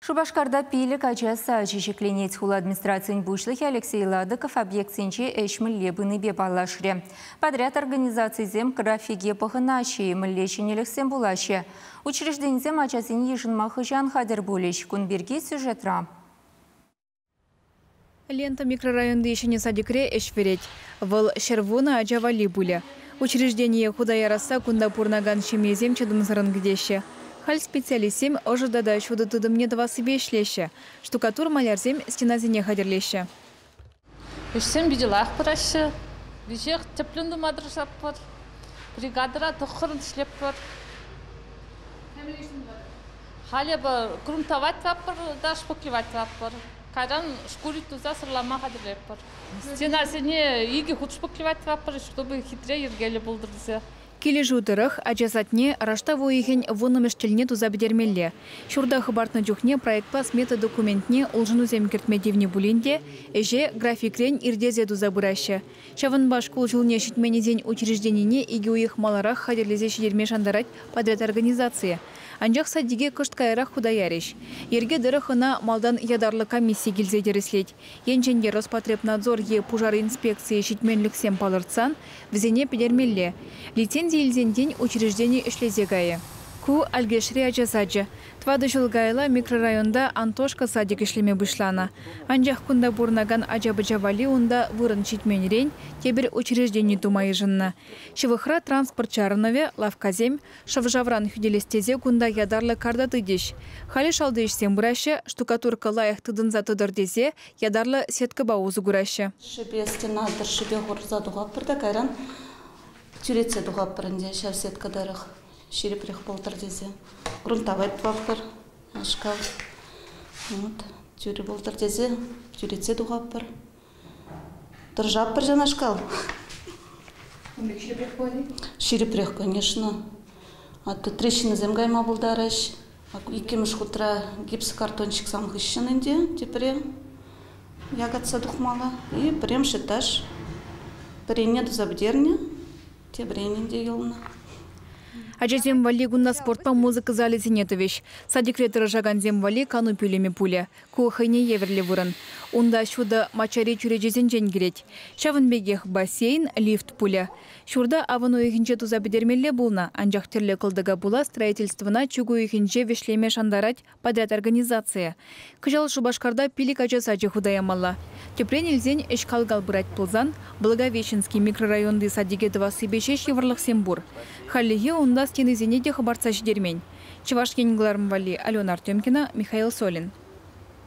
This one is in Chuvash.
Шупашкарта 5 ача сачӗ ҫӗкленет. Хула администрацийӗн пуҫлӑхӗ Алексей Ладыков объектсенче ӗҫ мӗнле пынипе паллашрӗ. Подряд организацисем графике пӑхӑнаҫҫӗ-и, мӗнле ҫӗнӗлӗхсем пулаҫҫӗ. Учрежденисем ачасене йышӑнма хӑҫан хатӗр пулӗҫ. Кун пирки сюжетра. Лента микрорайонти ҫӗнӗ садикре ӗҫ вӗрет. Вӑл 110 ача валли пулӗ. Учреждение хута ярасса кунта пурӑнакан ҫемьесем чӑтӑмсӑррӑн кӗтеҫҫӗ. Халь специалистсем ӑшӑ тата ҫутӑ тытӑмне тӑвассипе ӗҫлеҫҫӗ. Штукатур-малярсем стенасене хатӗрлеҫҫӗ. Ӗҫсем питӗ лайӑх пыраҫҫӗ. Веҫех тӗплӗн тума тӑрӑшатпӑр. Бригадӑра тӑххӑрӑн ӗҫлетпӗр. Халӗ грунтовать тӑватпӑр та шпаклевать тӑватпӑр. Кайран шкурить туса сӑрлама хатӗрлетпӗр. Стенасене 2 хут шпаклевать тӑватпӑр, чтобы хитре йӗркеллӗ пултӑр тесе. Килӗшӳ тӑрӑх ача садне раштав уйӑхӗн 10-мӗш тӗлне туса пӗтермелле. Ҫурта хӑпартнӑ чухне проектпа смета документне улшӑнусем кӗртме тивнӗ пулин те ӗҫе графикрен иртесе туса пыраҫҫӗ. Ҫавӑнпа шкул ҫулне ҫитменнисен учрежденине 2 уйӑх маларах хатӗрлесе ҫитерме шантарать подряд организацийӗ. Анчах садике кӑшт каярах хута ярӗҫ. Йӗрке тӑрӑх ӑна малтан ятарлӑ комисси килсе тӗрӗслет. Енчен те Роспотребнадзор е пушар инспекцийӗ ҫитменлӗхсем палӑртсан, вӗсене пӗтермелле. Лицензи илсен тин учреждени ӗҫлесе кайӗ. Ку Алькешри ача сачӗ. 4 ҫул каялла микрорайонта Антошка садик ӗҫлеме пуҫланӑ. Анчах кунта пурӑнакан ача-пӑча валли унта вырӑн ҫитменрен тепӗр учреждени тума йышӑннӑ. Ҫывӑхра транспорт чарӑнӑвӗ, лавккасем, шӑв-шавран хӳтӗлес тесе кунта ятарлӑ карта тытӗҫ. Халӗ шалти ӗҫсем пыраҫҫӗ, штукатурка лайӑх тытӑнса тӑтӑр тесе ятарлӑ сеткӑпа усӑ кураҫҫӗ. Шӗпе стена тӑршшӗпе хурса тухатпӑр та кайран тӳретсе тухатпӑр ӗнтӗ ҫав сетка тӑрӑх. Ҫирӗпрех пултӑр тесе. Грунтовать тӑватпӑр, шкаф. Вот, тӳрӗ пултӑр тесе тӳретсе тухатпӑр. Тӑрӑшатпӑр ҫавнашкал. Ҫирӗпрех пулать-и? Ҫирӗпрех, конечно. А то трещинӑсем кайма пултарӗҫ. Иккӗмӗш хутра гипсокартончик сан хыҫҫӑн ӗнтӗ тепре якатса тухмалла. И пӗрремӗш этаж пӗренне туса пӗтернӗ, тепӗренӗн те юлнӑ. Ачасем валли кунта спортпа музыка залӗсене тӑвӗҫ. Садикре тӑрӑшакансем валли кану пӳлӗмӗ пулӗ. Ку хӑйне евӗрлӗ вырӑн. Унта ҫутӑ маччари чӳречесенчен килет. Ҫавӑн пекех бассейн, лифт пулӗ. Ҫурта авӑн уйӑхӗнче туса пӗтермелле пулнӑ, анчах тӗрлӗ кӑлтӑка пула строительствӑна чӳк уйӑхӗнче вӗҫлеме шантарать подряд организацийӗ. Кӑҫал Шупашкарта 5 ача сачӗ хута ямалла. Тӗпрен илсен ӗҫ кал-кал пырать пулсан, Благовещенский микрорайонти садике тӑвассипе ҫеҫ йывӑрлӑхсем пур. Хальлӗхе унта стенисене те хӑпартса ҫитермен. Чӑваш Ен кӑларӑм валли Алена Артемкина, Михаил Солин.